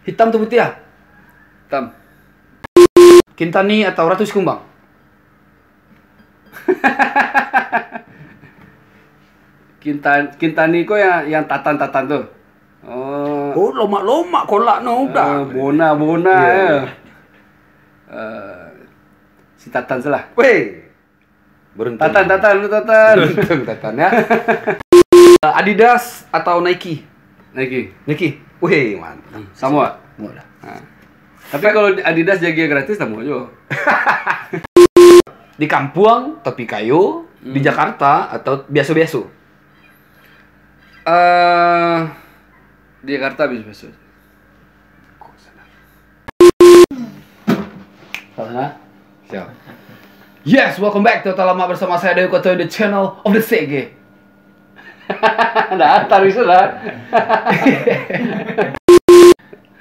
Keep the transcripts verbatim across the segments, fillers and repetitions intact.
Hitam atau putiah? Hitam. Kintani atau Ratu Sikumbang? Kintan, Kintani ko yang, yang tatan-tatan tu. Oh. Oh, lomak-lomak kolak no udah. Eh, bona, bona, ya. Eh, si Tatan salah. Weh. Beruntung. Tatan, Tatan, lu Tatan. Beruntung Tatan, ya. Adidas atau Nike? Nike. Nike. Weh, mantap. Hmm, sama. Murah. Ha. Tapi kalau Adidas jaga gratis, sama aja. Di kampuang tapi kayo, di Jakarta atau biaso-biaso? Eh, di Jakarta biaso-biaso. Kok sana? Kok sana? Siap. Yes, welcome back to Talamak bersama saya Dewi Koto in the channel of the Sege. Dah, tarik sudah.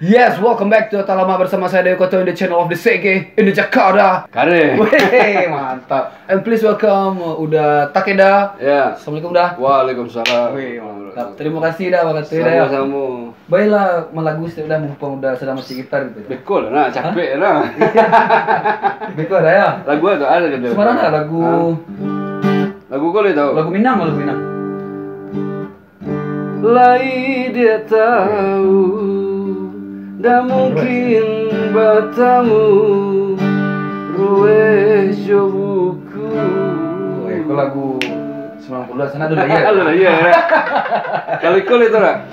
Yes, welcome back to Talamak bersama saya Dewi Koto in the channel of the Sege in the Jakarta. Kare. Weh, mantap. And please welcome, uh, Uda Takeda. Ya. Assalamualaikum, Uda. Waalaikumsalam. Weh, mantap. Terima kasih dah, Uda Takeda, ya. Sama-sama. Baiklah, malagu setiap dah mumpung Uda sadang masih gitar gitu. Beko lah, nah, capek lah. Beko dah, ya. Lagu apa tu? Ada ke dia? Sembarang lah lagu. Ha? Lagu kau boleh tahu? Lagu Minang, lagu Minang. Lai dia tahu, dah mungkin batamu, ruweh jo buku. Weh, kau lagu sembilan puluhan sana tu lah, ya? Alah, ya. Kalau ikut itu dah.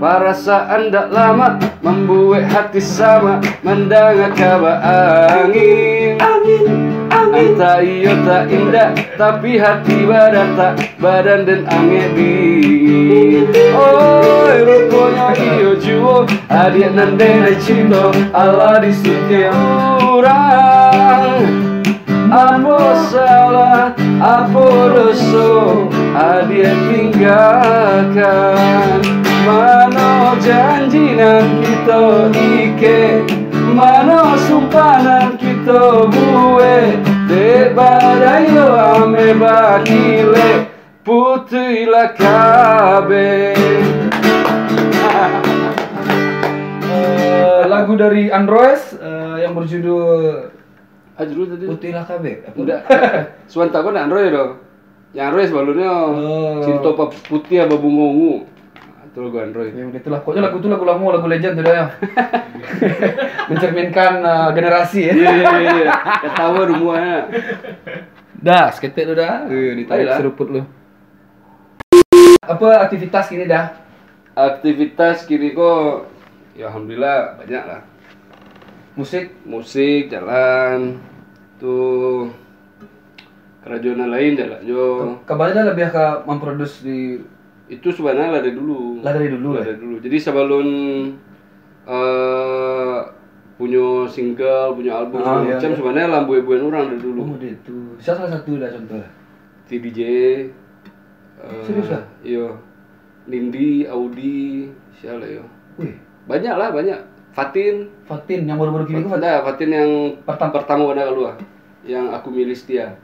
Parasaan dak lama membuat hati sama mendengar kabar angin. Angin, angin. Entah iyo tak indak, tapi hati badatak, badan den angek dingin. Oi, ruponyo iyo juo, adiak nan den cinto, alah disuntiang urang. Apo salah, apo doso, adiak tinggakan. Mano janji nan kito ikek, mano sumpah nan kito buek, dek badayo ameh bakilek, putuihlah kabeh. Eh, lagu dari Androes, eh, yang berjudul Ajrul tadi. Putuihlah kabeh. Apa? Ndak. Suanta ko ndak Androy doh. Yang Androy sabalumnyo. Oh. Cinto pa-, Putiah Babungo Ungu. Ah, itu lagu Androy. Ya, udah itulah. Pokoknya lagu tu lagu lamo, lagu legend tu dah, ya. Mencerminkan, uh, generasi, ya. Iya, iya, iya, iya. Ketawa rumahnya. Dah, seketek tu dah. Eh, ditarik seruput lu. Apa aktivitas kini dah? Aktivitas kini ko, ya alhamdulillah banyak lah. Musik? Musik, jalan. Tu karajo nan lain jalan jo. Ka-, kabarnyo dah labiah ka memproduce di. Itu sebenarnya lah dari dulu. Lah dari dulu, lah eh? Dari dulu. Jadi sebelum, eh, punyo single, punyo album, ah, segala iya, macam, iya. Sebenarnya lah buek-buekan urang dari dulu. Oh, dia tu. Siapa salah satu dah contoh? T D J. Eh, serius lah? Iyo. Nindi, Audi, siapa lah yo? Wih. Banyak lah, banyak. Fatin. Fatin yang baru-baru kini ko, Fatin? Ndak, Fatin yang pertam-, pertama pada keluar. Yang Aku Milih Setia.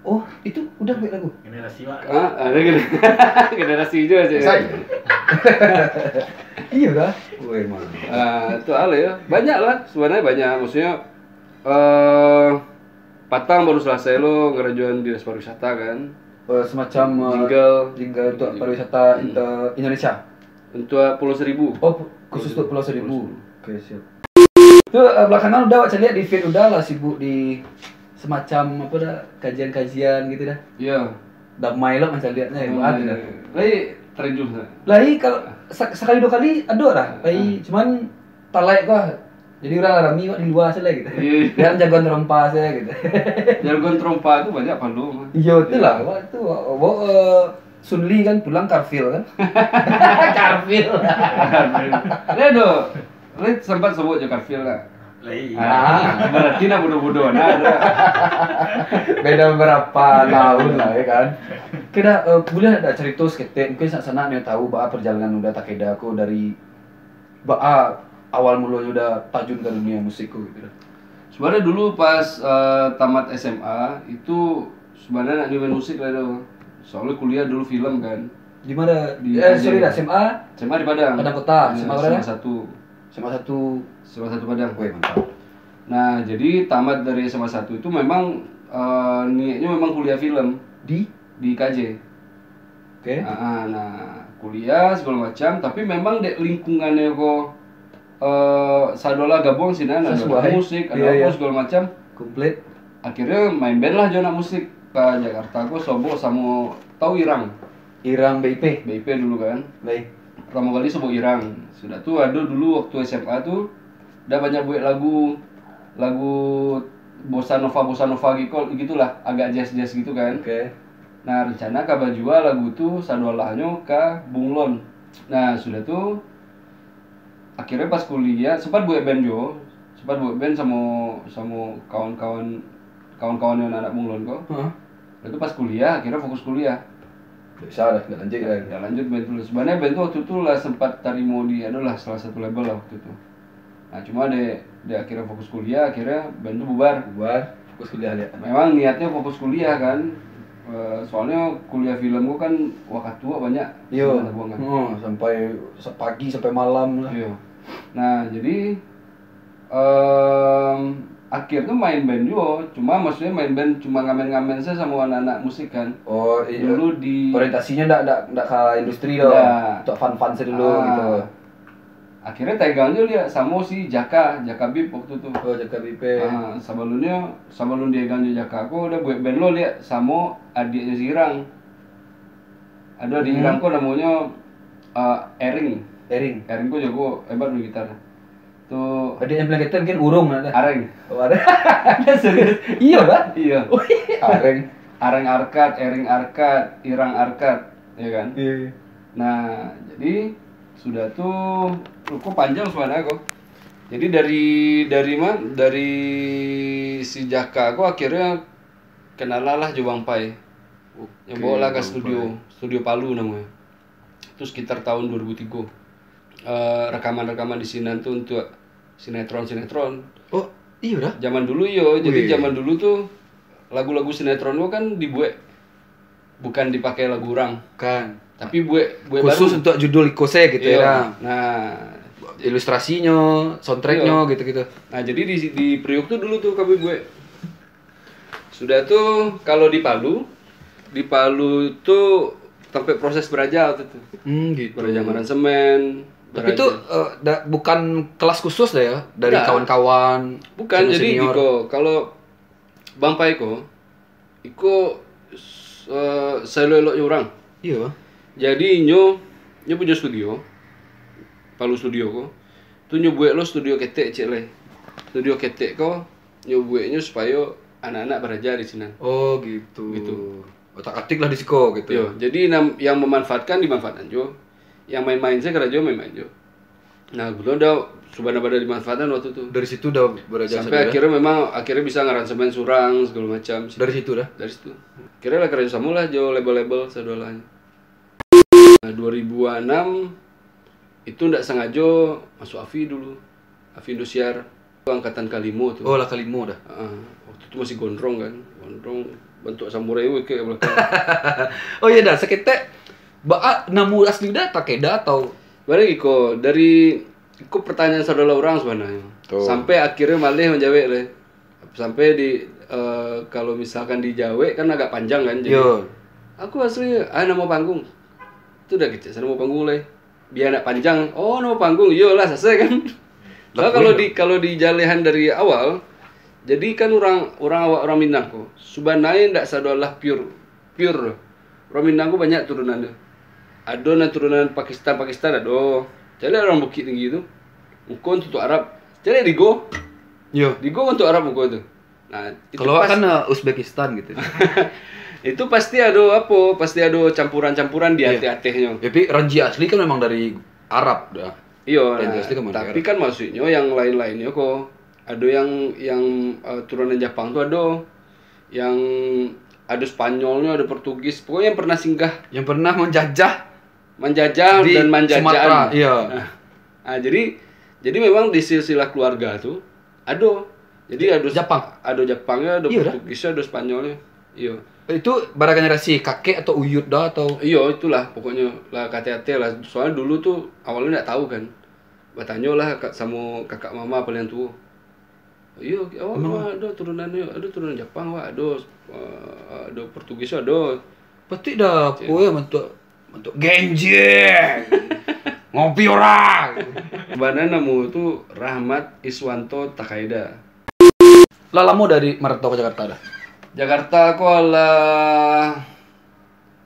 Oh, itu udah buat lagu? Generasi, Mak. Ah, ada gener-, generasi juga sih. Saya. Iya dah. Weh, mah. Ah, itu hal ya. Banyak lah, sebenarnya banyak. Maksudnya, eh, patang baru selesai lo ngerajuan dinas pariwisata kan. Eh, semacam, eh, jingle. Jingle untuk pariwisata inter-, Indonesia. Untuk Pulau Seribu. Oh, pu-, khusus untuk Pulau Seribu. Pulau Seribu. Oke, siap. Tu, eh, belakangan udah awak caliak di feed udah lah sibuk di semacam apa dah, kajian-kajian gitu dah. Iya. Damai lo mancaliaknya, hebat dah. Lai terjun lah. Lai kalau sa-, sekali dua kali ada dah. Lai cuman talai kok. Jadi urang rami kok di lua saja gitu. Iya, iya. Yang jagoan terompa saja gitu. Jagoan terompa tu banyak palu mah. Iya, itulah. Iya. Wah, tu, wah, wah, eh, Sunli kan pulang Karfil kan? Karfil. Karfil. Lai do, lai sempat sebut jo Karfil lah. Lai. Ah, berarti nak bodoh-bodoh, nah, ada. Beda berapa tahun lah, ya kan? Kira, eh, boleh ada cerita seketek, mungkin sanak-sanak yang tahu bah perjalanan Uda Takeda ko dari baa awal mulonyo udah tajun ke dunia musik ko gitu dah? Sebenarnya dulu pas, eh, tamat S M A, itu sebenarnya nak main musik lah tu. Soalnya kuliah dulu film kan. Di mana? Di eh, Aceh. Sorry dah, S M A S M A di Padang. Padang Kota, Ya, S M A Padang. S M A satu. S M A satu. S M A satu Padang. Weh, mantap. Nah, jadi tamat dari S M A satu itu memang eh, niatnya memang kuliah film Di? Di K J. Oke. Ah, ah, nah, kuliah segala macam, tapi memang dek lingkungannya ko eh sadolah gabung sinan, ada Sesuai. Musik, ada Iya, apa iya. Segala macam. Komplit. Akhirnya main band lah jo anak musik ka Jakarta ko, Sobo samo, tau Irang. Irang B I P. B I P dulu kan. Baik. Pertama kali Sobo Irang. Sudah tu ada dulu waktu S M A tu, dah banyak buat lagu, lagu bossa nova, bossa nova gitu, gitulah, agak jazz-jazz gitu kan. Oke. Nah, rencana ka bajua lagu tu sadolahnyo ka Bunglon. Nah, sudah tu akhirnya pas kuliah sempat buat band juo, sempat buat band samo samo kawan-kawan kawan-kawan yang anak Bunglon ko. Hah? Itu pas kuliah, akhirnya fokus kuliah. Bisa dah, nggak lanjut dah. Ya lanjut band tu. Sebenarnya band tu waktu tu lah sempat tarimo di, adalah salah satu label lah waktu tu. Nah, cuma dek dek akhirnya fokus kuliah, akhirnya band tu bubar. Bubar, fokus kuliah lihat. Memang niatnya fokus kuliah kan. Eh, soalnya kuliah film tu kan wakatu banyak Yo. sebenarnya buang kan. Hmm, sampai se- pagi sampai malam lah. Iya. Nah, jadi em akhir tu main band juga. Cuma maksudnya main band cuma ngamen-ngamen saja sama anak-anak musik kan. Oh, iya. Dulu di Orientasinya ndak ndak ndak ke industri doh. Ndak. Untuk fun-fun saja dulu Ah. Gitu. Akhirnya tegang juga lihat sama si Jaka, Jaka Bib waktu tu. Oh, Jaka B I P. Ah, sebelumnya sebelum diegang jo Jaka ko udah buat band lo lihat sama adiknya si Irang. Ada di Hmm. Irang ko namanya uh, Ering. Ering. Ering ko jago hebat main gitar. Tu Adik yang bilang kita mungkin urung lah. Areng. Oh, ada. Ada serius. Iya lah. Iya. Wih, Areng. Areng Arkat, Ering Arkat, Irang Arkat, ya kan? Iya. Nah, jadi sudah tu cukup panjang sebenarnya kok. Jadi dari dari mana? Dari si Jaka ko akhirnya kenalan lah jo Bang Pai. Yang bawa lah ke studio, studio Palu namanya. Itu sekitar tahun dua ribu tiga. Eh, rekaman-rekaman di sinan tu untuk sinetron-sinetron. Oh, iya dah. Zaman dulu yo, jadi Wih. Zaman dulu tu lagu-lagu sinetron tu kan dibuat bukan dipakai lagu orang, Kan. Tapi buat buat Khusus baru. Untuk judul Iko se gitu Iya. Ya. Nah, Ilustrasinya, soundtracknya gitu-gitu. Nah, jadi di di Priok tu dulu tu kami buat. Sudah tu kalau di Palu, di Palu tu sampai proses beraja waktu tu. Hmm, gitu. Beraja aransemen. Tapi tu eh, da- bukan kelas khusus dah ya dari Nggak. Kawan-kawan. Bukan, jadi giko, kalau Bang Pai ko, iko uh, selo-eloknya orang. Iya. Jadi nyo nyo punya studio, Palu Studio ko. Tu nyo buek lo studio ketek cek lai. Studio ketek ko nyo bueknyo supayo anak-anak beraja di sinan. Oh gitu. Gitu. Otak atik lah di siko gitu. Yo, jadi nam, yang memanfaatkan dimanfaatkan jo. Yang main-main saja karajo main-main jo. Nah, gulo dah sudah pada dimanfaatkan waktu tu. Dari situ udah beraja Sampai saja. Akhirnya memang akhirnya bisa ngaransemen surang segala macam. Dari situ dah. Dari situ. Akhirnya lah kerja sama lah jo label-label sadolahnyo. Nah, dua ribu enam itu ndak sengaja masuk Afi dulu. Afi Indosiar. Itu angkatan kalimo tu. Oh, lah kalimo dah. Ah, waktu tu masih gondrong kan. Gondrong bentuk samurai weh ke belakang. Oh iya dah, seketek. Ba namo asli udah Takeda atau Balik iko dari iko pertanyaan saudara orang sebenarnya. Tuh. Sampai akhirnya malih menjawab leh. Sampai di eh, kalau misalkan dijawab kan agak panjang kan. Jadi, Yo. Aku asli ah nama panggung. Tu dah kecil nama panggung leh. Biar nak panjang. Oh, nama panggung. Iyolah selesai kan. Lah, kalau di kalau dijalehan dari awal, jadi kan orang orang awak orang Minang ko, Subanai ndak sadolah pure pure. Orang Minang ko banyak turunan dia. Ado nan turunan Pakistan, Pakistan ado. Cari orang Bukit Tinggi tu. Muko tutup Arab. Cari Digo. Yo. Digo untuk Arab muko tu. Nah, itu Kalau pas- kan eh, Uzbekistan gitu. itu pasti ada apa? Pasti ada campuran-campuran di Iya. ateh-atehnyo. Tapi Ranji asli kan memang dari Arab dah. Iya, Ranji nah, asli kan tapi Arab. Kan maksudnya yang lain-lainnyo kok ada yang yang eh, turunan Jepang tu ada, yang ada Spanyolnya, ada Portugis, pokoknya yang pernah singgah Yang pernah menjajah menjajah di dan manjajaan. Sumatera. Iya. Nah, ah, jadi jadi memang di silsilah keluarga tu ada. Jadi ada Jepang? Ada Jepangnya, ada Iya, dah. Portugisnya, ada Spanyolnya. Iya. Itu bara generasi kakek atau uyut dah atau? Iyo, itulah pokoknyo lah, kato-kato lah. Soalnyo dulu tu awalnyo ndak tahu kan. Batanyolah ka-, samo kakak mama paling tuo. Iyo, awak mah ado turunannyo, ado turunan Japang, awak ado, eh, ado Portugis, ado. Patik dah, apo yo, bantuak, bantuak genjing. Ngopi urang. Sabananyo namo tu Rahmat Iswanto Takaeda. Lah lamo dari marantau ka Jakarta dah? Jakarta ko alah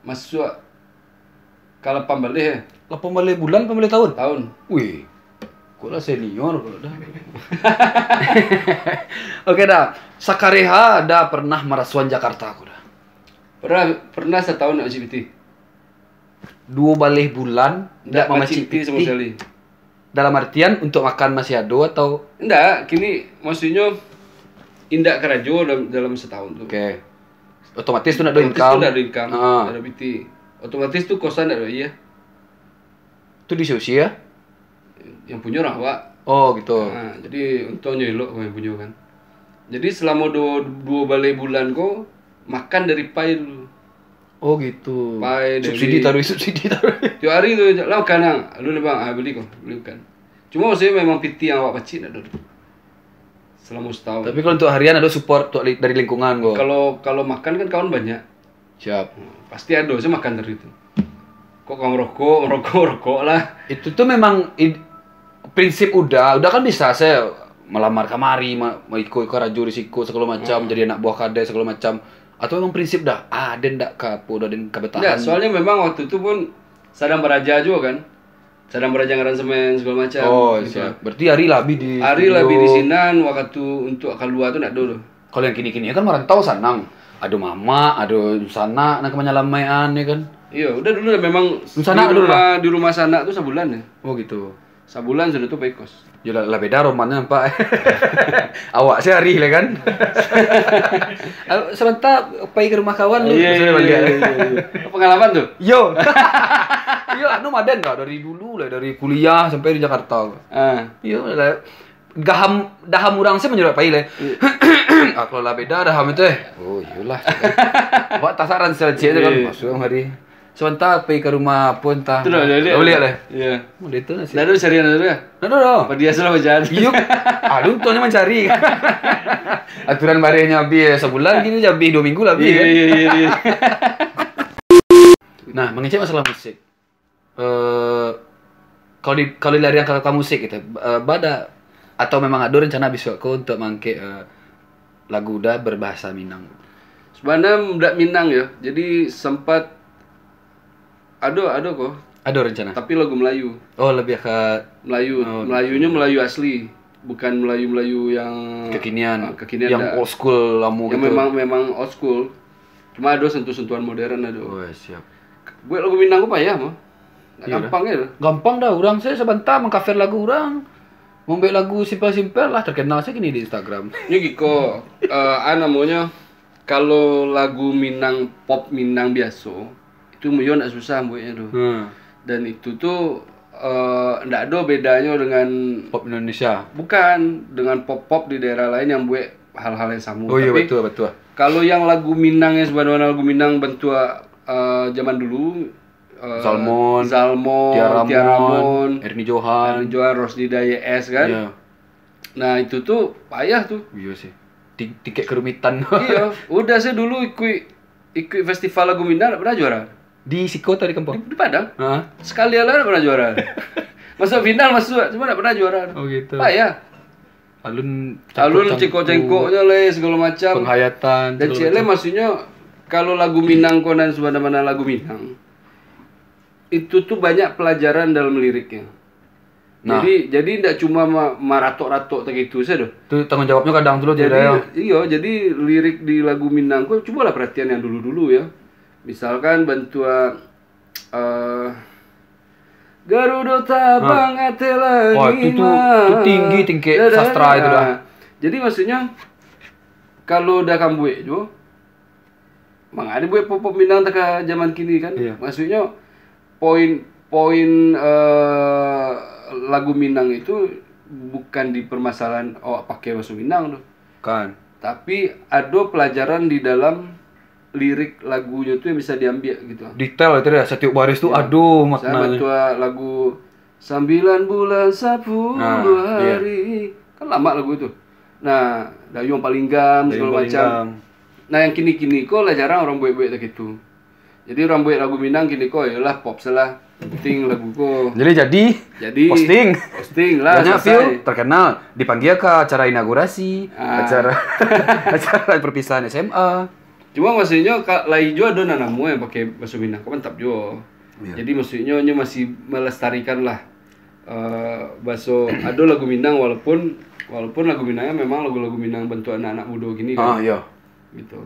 masuak ka lapan baleh, eh. Lapan baleh bulan, lapan baleh tahun? Tahun. Wih, kok lah senior kok dah. Oke dah, sakareha dah pernah marasuan Jakarta ko dah? Pernah, pernah satahun nak bacik pitih. Duo baleh bulan ndak mamacik pitih samo sakali. Dalam artian, untuk makan masih ado atau? Indak, kini maksudnyo indak karajo dalam, dalam satahun tu. Oke. Otomatis tu ndak ado income. Otomatis tu ndak ado income, ndak ado pitih. Otomatis tu kosan ndak ado, iyo. Tu diisi-isi yo? Yang punyo urang awak. Oh, gitu. Ha, jadi untuangnyo elok yang punyo kan. Jadi selamo duo, duo baleh bulan ko makan dari pai dulu. Oh, gitu. Pai dari subsidi taruih, subsidi taruih. Tiap hari tu, "Lah makan ang." "Alun bang." "Ah, bali ko, bali makan." Cuma maksudnyo memang pitih yang awak pacik ndak ado tu. Selamo satahun. Tapi kalau untuk harian ado support tu li-, dari lingkungan ko? Kalau, kalau makan kan kawan banyak. Siap. Pasti ado se makan tadi tu. Kok kau merokok, merokok, merokok lah. Itu tu memang id-, prinsip Uda. Uda kan bisa se malamar kamari, ma-, ma-, iko-iko karajo di siko, sagalo macam, hmm, jadi anak buah kadai, sagalo macam. Atau memang prinsip dah, ah, den dak ka apo dah, den ka batahan. Ndak, soalnyo memang waktu tu pun sadang baraja juo kan. Sadang baraja ngaransemen, sagalo macam. Oh, gitu. Siap. Berarti ari lah abih di studio. Ari lah abih di sinan, wakatu untuak kalua tu ndak ado tu. Kalau yang kini-kini kan marantau sanang. Ado mamak, ado sanak nan ka manyalamaik-an, yo kan? Iyo, Uda dulu lah memang di rumah, di rumah sanak tu sabulan yo. Oh, gitu. Sabulan sudah tu pai kos. Yo lah, lah beda romannya nampak. Awak se ari lah kan? Ah, sabanta pai ka rumah kawan tu. Iyo, iyo, iyo, iyo. Pengalaman tu? Yo. Yo, anu maden dah dari dulu lah, dari kuliah sampai di Jakarta. Ah. Yo lah. Daham, daham urang se manyaruak pai lai. Iyo. Ah, kalau lah beda daham itu, eh. Oh, iyolah. Buat tasaran saja tu kan. Iyo. Masuk kamari. Sabanta pai ka rumah apo antah. Tu dah, dah liek. Dah liek lah. Iyo. Oh, itu nasi. Dah ada carian tu kan? Dah ada dah. Apa dia salah baca? Iyo. Ah, untungnya mancari. Aturan barehnyo abih sabulan, kini abih duo minggu lah abih. Iyo, kan? Iyo, iyo, iyo. Nah, mangecek masalah musik. Eh, kalau di, kalau dilarian ka, ka musik gitu, eh, bada atau memang ado rencana bisuak ko untuk mangkek, eh, lagu Uda berbahasa Minang? Sebenarnya dak Minang yo. Jadi sempat ado, ado ko. Ado rencana? Tapi lagu Melayu. Oh, lebih ke Melayu. Oh, Melayunyo gitu. Melayu asli. Bukan Melayu-Melayu yang kekinian, ah, kekinian yang dak. Old school lamo gitu. Yang memang, memang old school. Cuma ado sentuh-sentuhan modern ado. Oh, siap. Buek lagu Minang ko payah mah. Ndak gampang yo. Gampang dah, urang se sabanta mangcover lagu urang. Mambuek lagu simpel-simpel lah, terkenal se kini di Instagram. Nyo giko, eh, ah, namonyo, kalau lagu Minang, pop Minang biaso, itu yo ndak susah bueknyo tu. Hmm. Dan itu tu, eh, ndak ado bedanyo dengan pop Indonesia. Bukan, dengan pop-pop di daerah lain yang buek hal-hal yang samo. Oh, iyo, tapi betul, betul. Kalau yang lagu Minang yang sabana-bana lagu Minang bantuak, eh, zaman dulu, eh, Zalmon, Zalmon, Tia Ramon, Tia Ramon, Erni Johan. Erni Johan, Rosnida Y S kan. Iyo. Nah, itu tu payah tu. Iyo sih. Ti-, tingkat kerumitan. Iyo, Uda se dulu ikuik, ikuik festival lagu Minang ndak pernah juara. Di siko atau di kampuang? Di, di Padang. Heeh. Sekali lah ndak pernah juara. Masuk final masuk, cuma ndak pernah juara. Oh, gitu. Payah. Alun cangkok-cangkok. Alun cangkok-cangkoknyo lai, segalo macam. Penghayatan, segalo macam. Dan ciek lai, maksudnyo, kalau lagu Minang ko nan sabana-bana lagu Minang, itu tu banyak pelajaran dalam liriknyo. Nah. Jadi, jadi ndak cuma ma-, maratok-ratok tak gitu saja doh. Tu tanggung jawabnyo kadang tu lo. Jadi, iyo, jadi lirik di lagu Minang ko, cubolah perhatian yang dulu-dulu yo. Misalkan bantuak, eh, Garudo tabang ateh langik. Wah, itu tu, tu tinggi tingkat sastra itu dah. Jadi maksudnyo, kalau dah kambuek juo, manga dibuek pop-pop Minang taka zaman kini kan? Iya. Maksudnyo, poin, poin, eh, lagu Minang itu bukan di permasalahan awak pakai bahaso Minang tu. Kan. Tapi ado pelajaran di dalam lirik lagunyo tu yang bisa diambiak gitu. Detail itu dah, setiap baris tu, Ya. aduh, Misalnya maknanya. Bantuak lagu Sambilan Bulan Sapuluh Nah, iya. Hari. Kan lama lagu tu. Nah, Dayuang Palinggam, Dayuang segala macam. Palinggam. Nah, yang kini-kini ko lah jarang orang buat-buat tak gitu. Jadi orang buat lagu Minang kini ko, yalah, pop salah. Penting lagu ko. Jadi jadi Jadi posting. Posting lah, Banyak selesai. View, terkenal, dipanggil ke acara inaugurasi, Ah. acara acara perpisahan S M A. Cuma maksudnyo ka- lai juo ado nan namo yang pakai baso Minang ko, mantap juo. Iya. Jadi maksudnyo nyo masih melestarikan lah eh, baso ado lagu Minang, walaupun walaupun lagu Minangnya memang lagu-lagu Minang bantuak anak-anak mudo kini Ah, kan. Iya. Gitu.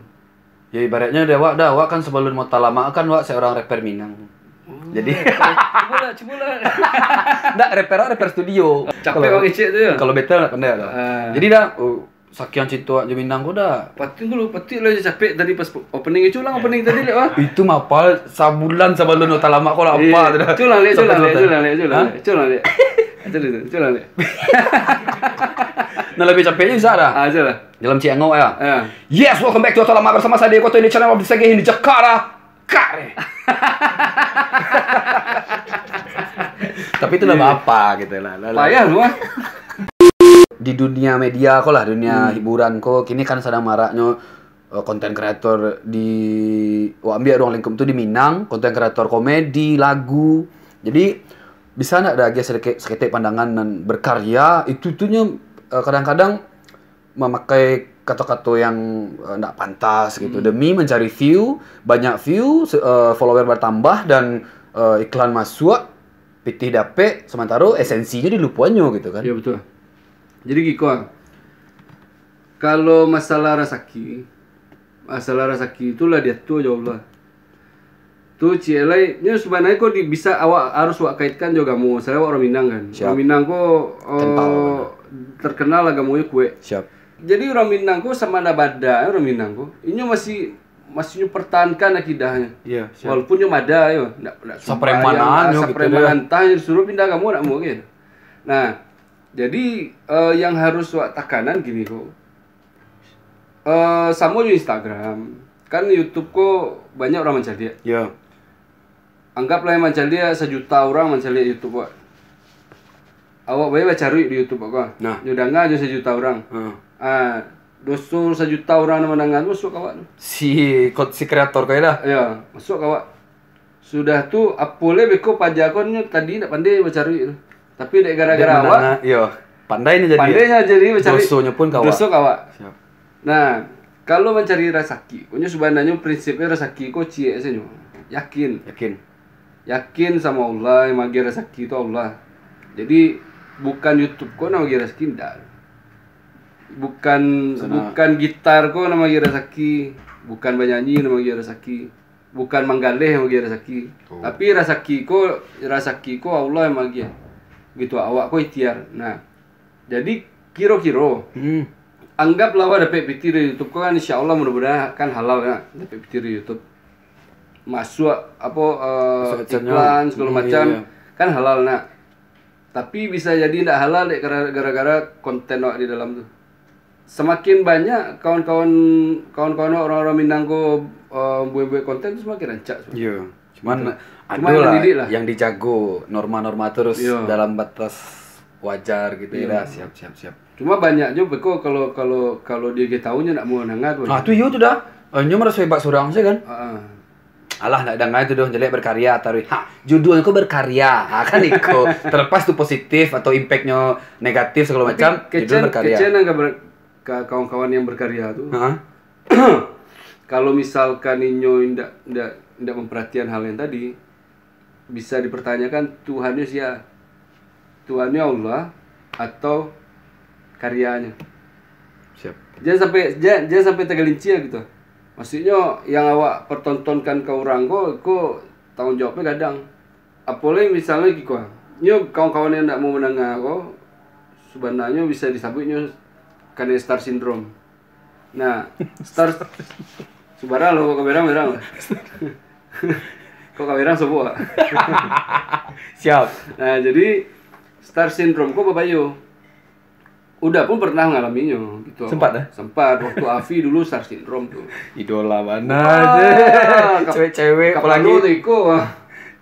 Ya ibaratnya deh, Wak, dah, Wak kan sebelum Mota Lama kan Wak seorang rapper Minang. Jadi Cubolah, cubolah. Ndak, rapper rapper studio. Capek orang kecek tu ya. Kalau battle ndak pandai lah. Ah. Jadi dah, oh, sakian cinta Wak jo Minang ko dah. Patik dulu, patik lah capek tadi pas opening. Culang opening tadi lek wah. Itu mapal sabulan sabalun Mota Lama ko lah apa tu dah. Culang lek, culang lek, Sampai culang lek, culang lek. Hah? Culang lek. Culang lek. Nah, lebih capeknya bisa dah. Ah, culang. Dalam Ciango ya. Ah. Yes, welcome back to Mota Lama bersama saya Deko Tony, channel of the Segeh di Jakarta. Kare. Tapi itu ndak apa gitu lah. Lah, lah. Payah lu ah. Di dunia media ko lah, dunia hiburan ko, kini kan sadang maraknyo eh, konten kreator di wak ambiak ruang lingkup tu di Minang, konten kreator komedi, lagu. Jadi bisa ndak dah agiah sedikit, seketek pandangan nan berkarya itu tunyo eh, kadang-kadang memakai kato-kato yang eh, ndak pantas gitu demi mencari view, banyak view, se- eh, follower bertambah dan eh, iklan masuk, pitih dapek, sementara esensinyo dilupuannyo gitu kan. Ya betul. Jadi giko ah. Kalau masalah rasaki, masalah rasaki tu lah diatur jo Allah. Tu ciek lai, nyo sabananyo ko di, bisa awak harus awak kaitkan jo agamo, misalnya awak urang Minang kan. Siap. Urang Minang ko eh, Kental. terkenal agamonyo kuek. Siap. Jadi urang Minang ko sama ada bada urang Minang ko, inyo masih masih nyo pertahankan akidahnyo. Iya, siap. Walaupun nyo mada yo, ndak ndak Sapremanannyo gitu, sapreman antah nyo disuruh pindah agamo ndak mungkin. Nah, jadi eh, yang harus wak takanan gini ko. Eh, samo jo Instagram. Kan YouTube ko banyak urang mancaliak. Ya. Anggaplah yang mancaliak sajuta urang mancaliak YouTube wak. Awak bae bacaruik di YouTube wak ko. Nah. Nyo danga jo sajuta urang. Heeh. Ah, doso sajuta urang nan mandanga tu masuak ka awak tu. Si kot si kreator kayak dah. Ya, masuak ka awak. Sudah tu apo le beko paja ko nyo tadi ndak pandai bacaruik tu. Tapi dek gara-gara awak, Yo, pandai ni jadi. pandai nyo jadi bacaruik. Dosonyo pun ka awak. Doso ka awak. Siap. Nah, kalau mancari rasaki, ko nyo sabananyo prinsipnyo rasaki ko ciek sajo. Yakin. Yakin. Yakin samo Allah, yang maagiah rasaki tu Allah. Jadi bukan YouTube ko nan maagiah rasaki, ndak. Bukan Sana. Bukan gitar ko nan maagiah rasaki, bukan banyanyi nan maagiah rasaki, bukan manggaleh nan maagiah rasaki. Oh. Tapi rasaki ko rasaki ko Allah yang maagiah. Gitu, awak ko ikhtiar. Nah, jadi kiro-kiro Hmm. anggaplah awak dapek pitih dari YouTube ko kan, insya Allah mudah-mudahan kan halal kan, dapek pitih dari YouTube. Masuk apo eh, Masuk channel. iklan segala Hmm, macam iya, iya. Kan halal nak. Tapi bisa jadi ndak halal dek gara- gara-gara konten awak di dalam tu. Semakin banyak kawan-kawan kawan-kawan awak orang-orang Minang ko eh, buat-buat konten tu semakin rancak. Iya. Cuman Cuma ada yang lah didik lah. Yang dijago norma-norma terus Iya. dalam batas wajar gitu Iya. Ya. Siap, siap, siap. Cuma banyak jo beko kalau kalau kalau dia ge tahu nyo nak mau nanga tu. Ah, tu iyo tu dah. Eh, nyo meraso hebat surang saja kan. Heeh. Alah, nak dengar tu doh, jelek berkarya taruh. Ha, judulnya kok berkarya. Ha, kan iko. Terlepas tu positif atau impactnyo negatif segala macam, Tapi judul berkarya. Kecen, kecen ka ber- ka kawan-kawan yang berkarya tu. Ha? Kalau misalkan inyo indak indak indak memperhatian hal yang tadi, bisa dipertanyakan Tuhannya sia? Tuhannya Allah atau karyanya? Siap. Jangan sampai jangan, jangan sampai tergelincir gitu. Maksudnya yang awak pertontonkan ke orang ko, ko tanggung jawabnya gadang. Apolai misalnya kiko. Nyo kawan-kawan yang ndak mau mendengar ko, sebenarnya bisa disebutnya kena star syndrome. Nah, star sebarang lo kok kaberang berang. Kok kaberang sobo ah. Siap. Nah, jadi star syndrome ko babayo. Uda pun pernah mangalaminyo gitu. Sempat, eh? Sempat, waktu Afi dulu star syndrome tu. Idola bana Wah, je. Kap- Cewek-cewek, kapalo apalagi tu iko.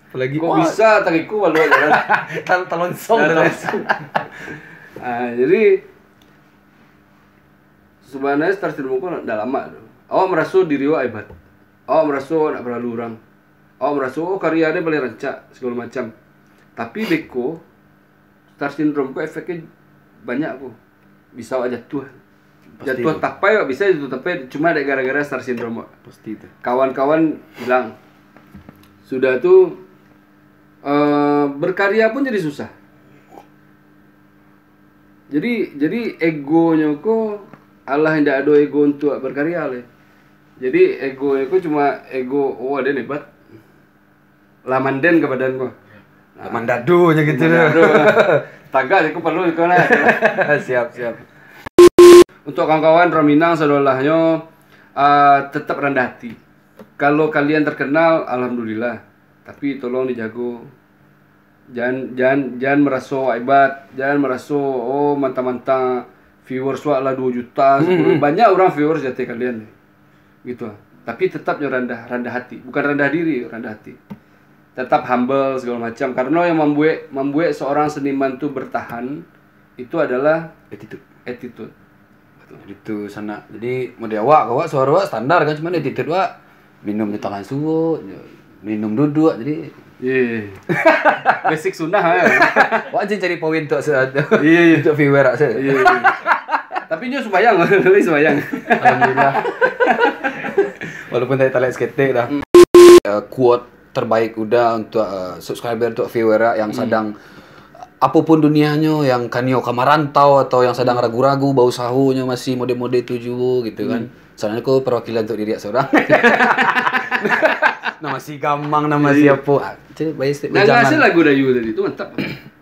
Apalagi kok wah, bisa tariko baluak jalan. Tal talonsong. Ya, dah. Talonsong. Ah, jadi sebenarnya star syndrome ko dah lama tu. Awak meraso diri awak hebat. Awak meraso awak nak paralu urang. Awak meraso, oh, karya dia paling rancak, segala macam. Tapi beko, star syndrome ko efeknya banyak ko. Bisa awak jatuah. Pasti jatuah tu. Tapai awak bisa jatuah tapai cuma dek gara-gara star syndrome awak. Pasti tu. Kawan-kawan hilang. Sudah tu uh, berkarya pun jadi susah. Jadi jadi egonyo ko alah indak ado ego untuk berkarya leh. Jadi egonyo ko cuma ego, oh, ada hebat. Lah manden ka badan ko. Mandado je gitu. Mandado. Tagak je ko perlu ko lah. Siap, siap. Untuk kawan-kawan Raminang sadolahnyo, uh, tetap randah hati. Kalau kalian terkenal, alhamdulillah. Tapi tolong dijago. Jangan jangan jangan meraso awak hebat, jangan meraso, oh, mantang-mantang viewers awak lah dua juta, sepuluh. Hmm. Banyak orang viewers jatih kalian. Gitu. Tapi tetap nyo randah, randah hati. Bukan randah diri, randah hati. Tetap humble segala macam. Karena yang membuat membuat seorang seniman tu bertahan itu adalah attitude. Attitude. Jadi tu sanak. Jadi model awak, awak suaro awak standar kan, cuma attitude awak minum di tangan suwuk, minum duduk, jadi. Iya. Basic sunnah kan. Awak anjing cari poin untuk se- yeah, yeah. Untuk viewer awak se. Iya. Yeah, yeah. Tapi nyo sembayang, lagi sembayang. Alhamdulillah. Walaupun tadi talek seketek dah. Hmm. Uh, quote terbaik Uda untuk uh, subscriber, untuk viewer yang hmm. Sadang apapun dunianyo, yang kanio ka marantau atau yang sadang hmm. Ragu-ragu, bausahonyo masih mode-mode tu juo gitu kan. Hmm. Soalnyo ko perwakilan untuk diri seorang. Nah masih gamang, nah masih apa. Ah, cari bayi stik. Nah, jangan lagu Dayu tadi tu mantap.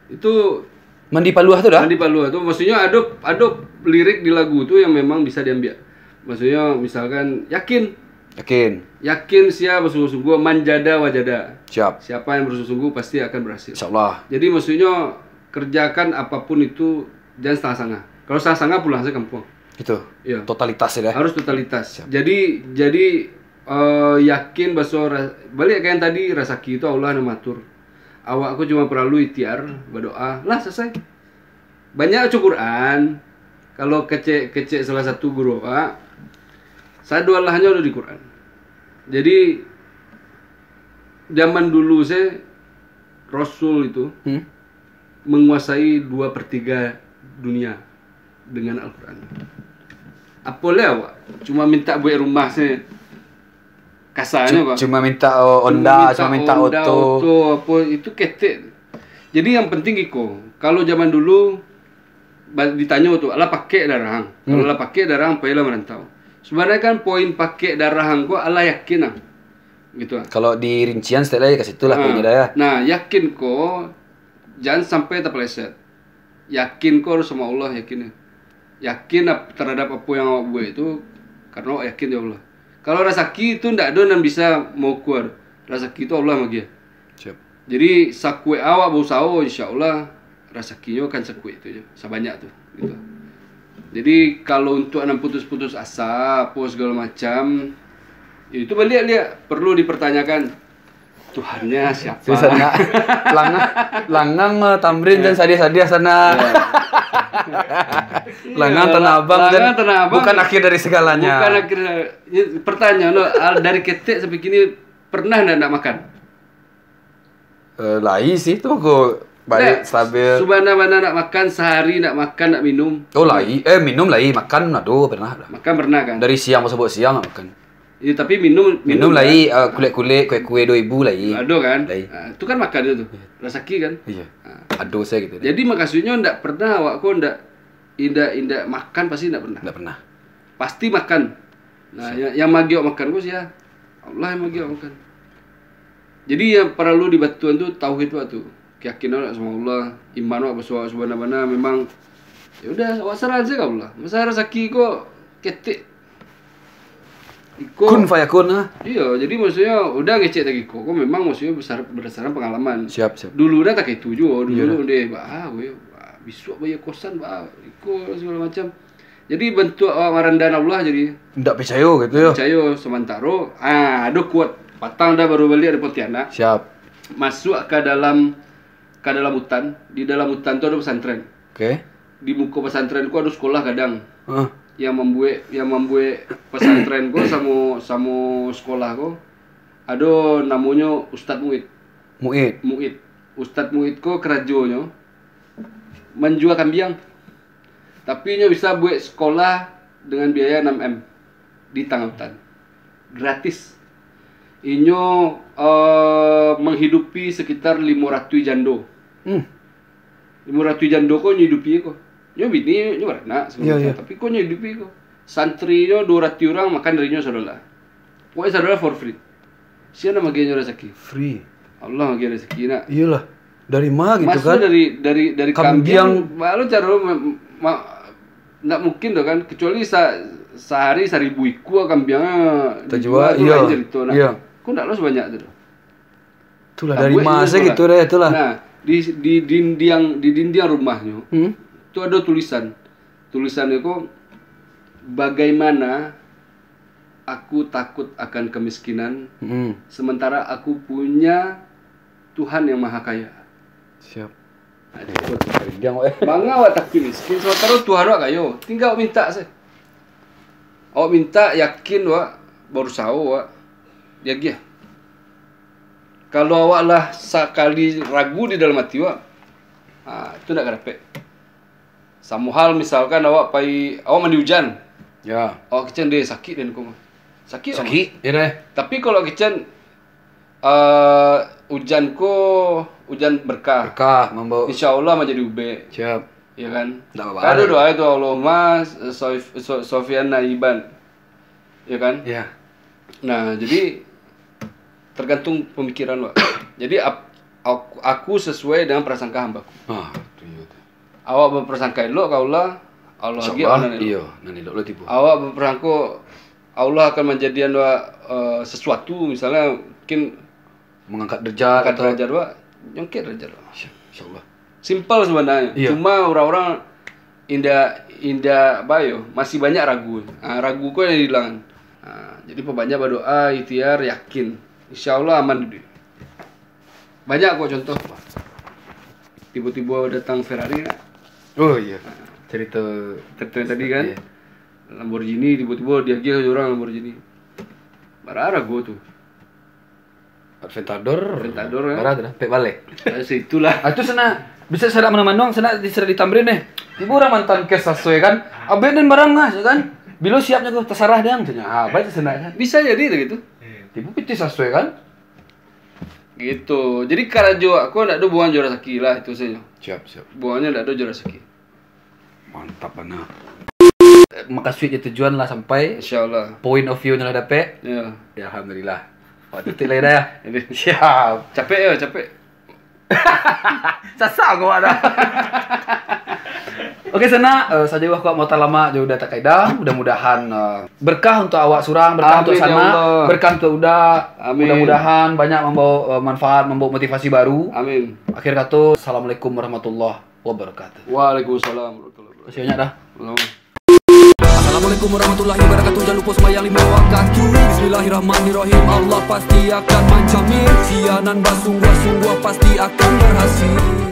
Itu Mandi Paluah tu dah? Mandi Paluah tu maksudnyo ado ado lirik di lagu tu yang memang bisa diambil. Maksudnyo misalkan yakin. Yakin. Yakin sia bersungguh-sungguh, manjada wajada. Siap. Siapa yang bersungguh-sungguh pasti akan berhasil. Insyaallah. Jadi maksudnyo kerjakan apapun itu jangan setengah-setengah. Kalau setengah-setengah pulang saja kampung. Itu. Ya. Totalitas ya. Harus totalitas. Siap. Jadi jadi uh, yakin baso balik kayak yang tadi rasaki itu Allah yang mengatur. Awak ko cuma paralu ikhtiar, badoa, lah selesai. Banyak baco Quran. Kalau kecek kecek salah satu guru awak, sadoalahnyo ado di Quran. Jadi zaman dulu se Rasul itu hmm? Menguasai dua per tiga dunia dengan Al-Quran. Apo leh awak cuma minta buat rumah se kasarnyo kok. Cuma minta oh, Honda, cuma minta, cuma minta Honda, oto. Oto apa itu ketek. Jadi yang penting iko, kalau zaman dulu ditanyo tu, alah pakek darah ang. Hmm. Kalau alah pakek darah ang, pailah merantau. Sebenarnya kan poin pakek darah ang ko alah yakin ang. Gitu ah. Kalau di rincian setek lagi ka situ lah poinnya dah ya. Nah, yakin ko jangan sampai terpeleset. Yakin ko harus sama Allah yakin. Yakin terhadap apa yang awak buat itu karena awak yakin di Allah. Kalau rasaki itu ndak ada nan bisa mengukur. Rasaki itu Allah yang magiah. Siap. Jadi sakuat awak berusaha, insya Allah rasakinyo kan sakuat itu je, sebanyak tu gitu. Jadi kalau untuk nan putus-putus asa apa segala macam itu balik lihat perlu dipertanyakan Tuhannya siapa? Sana langang langang eh, Tamrin dan sadiah-sadiah sana. Langang Tanah Abang dan langang Tanah Abang bukan akhir dari segalanya. Bukan akhir. Pertanyaan lo, dari ketek sampai kini pernah ndak ndak makan? Eh, lai sih tu aku balik stabil. Subana-bana nak makan sehari nak makan nak minum. Oh lai, eh minum lai, makan aduh pernah lah. Makan pernah kan? Dari siang masuk siang nak makan. Ya, tapi minum minum, minum lai uh, kulit-kulit kue-kue dua ribu lai. Aduh kan? Lai. Uh, itu kan makan itu tuh. Rasaki kan? Iya. Uh. Aduh saya gitu. Jadi maksudnya ndak pernah awak kok ndak indak indak makan pasti ndak pernah. Ndak pernah. Pasti makan. Nah, yang, yang magi awak makan kok sia. Allah yang magi awak makan. Jadi yang perlu dibatuan tu tauhid awak tu. Keyakinan awak sama Allah, iman awak basuah subhanahu memang ya udah awak serah aja ka Allah. Masalah rezeki ko ketek. Iko, kun fayakun lah. Iya, jadi maksudnya udah ngecek tadi ko, ko memang maksudnya besar berdasarkan pengalaman. Siap, siap. Dulu dah tak itu juga, dulu iya, dah. Udah bah, gue, bah, Bisuak bayia kosan, ba, iko sagalo macam. Jadi bantuak awak marandahan Allah jadi. Ndak picayo gitu yo. Picayo samantaro. Ah, ado kuat. Patang dah baru baliak dari Pontianak. Siap. Masuak ka dalam, ka dalam hutan. Di dalam hutan tu ado pasantren. Oke. Di muko pasantren ko ado sekolah gadang. Heeh. Yang mambuek, yang mambuek pasantren ko samo, samo sekolah ko ado namonyo Ustaz Muid. Muid. Muid. Ustaz Muid ko karajonyo manjua kambiang. Tapi inyo bisa buek sekolah dengan biaya enam M di tangah hutan. Gratis. Inyo, eh, manghidupi sekitar limo ratuih jando. Hmm. Limo ratuih jando ko nyo hidupi ko. Nyo bini, nyo baranak, sagalo Iya, macam. iya. Tapi ko nyo hidupi ko. Santrinyo duo ratuih urang, makan dari nyo sadolah. Pokoknyo sadolah for free. Sia nan magiahnyo rasaki? Free. Allah magiah rasaki, nak. Iyolah. Dari ma gitu Mas tu kan? dari, dari, dari Kambiang. kambiang. Baa lo caro ma-, ma-, ndak mungkin tu kan. Kecuali sa-, sahari saribu ikua kambiang Tajua, dijual tu iya. lain carito, nak. Iya. Ko ndak lo sabanyak tu. Itulah, dari Tabuek ma inyo asa sekolah. gitu deh, itulah. Nah, di, di dindiang, di dindiang rumahnyo, Hmm? tu ado tulisan. Tulisannyo ko, "Bagaimana aku takut akan kemiskinan, Hmm. sementara aku punya Tuhan yang Maha Kaya." Siap. Nah, itu. Kerjang, weh. Manga awak takut miskin, sementara Tuhan awak kayo. Tingga awak minta se. Awak minta, yakin awak, barusaho awak, diagiah. Kalau awak lah sakali ragu di dalam ati awak, ha, tu ndak ka dapek. Samo hal misalkan awak pai, awak mandi ujan. Ya. Awak kecek, "Deh, sakik den ko." Sakik awak. Sakik, ya deh. Tapi kalau kecek, eh, ujan ko, ujan berkah. Berkah, mambawa. Insya Allah manjadi ubek. Siap. Ya kan? Ndak apa-apa. Kan ado doa itu, "Allahumma sof-, so-, sofian naiban." Ya kan? Ya. Nah, jadi tergantung pemikiran awak. Jadi ap-, aku, aku sesuai dengan prasangka hambaku. Ah, tu iya tu. Awak berprasangka elok ka Allah, Allah Insya agiah Allah, nan elok. Iya, nan elok lah tibo. Awak berprasangka Allah akan manjadian awak, eh, sesuatu, misalnya mungkin Mangangkat derajat angkat atau derajat awak, nyongkek derajat awak. Insya, insya Allah. Simpel sabananyo. Iya. Cuma urang-urang indak, indak apa yo, masih banyak ragu. Ah, ragu ko yang hilang. Ah, jadi pabanyak badoa, ikhtiar, yakin. Insya Allah aman duit. Banyak kok contoh. Tibo-tibo datang Ferrari nak. Oh iya. Cerita Cerita yang tadi kan. Iya. Lamborghini tibo-tibo diagiah orang Lamborghini. Bara rago tu. Aventador. Aventador, ya. Bara tu dah, pek balai. Ah, situlah. Ah, tu sana bisa sanak manuang-manuang, sanak di, sanak di Tamrin nih. Tibo urang mantan kes sasuai kan. Abih den barang lah, ya kan. Bilo siapnyo tu, tasarah deh, caknyo. Ah, baik sanak kan. Bisa jadi lah gitu. Tibo pitih sasuai kan. Gitu. Jadi karajo aku ndak ado buang jo rasaki lah itu sajo. Siap, siap. Buangnyo ndak ado jo rasaki. Mantap bana. Makasuik jo tujuan lah sampai. Insya Allah. Point of view-nyo lah dapek. Ya. Ya, alhamdulillah. Wah, titik lah dah ya. Jadi. Siap. Capek ya, capek. Sasak kau ada. Oke, sanak, eh, sajo wah kuat mota lama jo udah tak kaidah. Mudah-mudahan, eh, berkah untuk awak surang, berkah untuk Amin, ya sanak, Allah. Berkah untuk udah. Amin. Mudah-mudahan banyak membawa, eh, manfaat, membawa motivasi baru. Amin. Akhir kato, assalamualaikum warahmatullahi wabarakatuh. Waalaikumsalam warahmatullahi wabarakatuh. Masih banyak dah. Belum. Assalamualaikum warahmatullahi wabarakatuh. Jangan lupa sembahyang lima wakatu. Bismillahirrahmanirrahim. Allah pasti akan menjamin. Sia nan basungguah-sungguah pasti akan berhasil.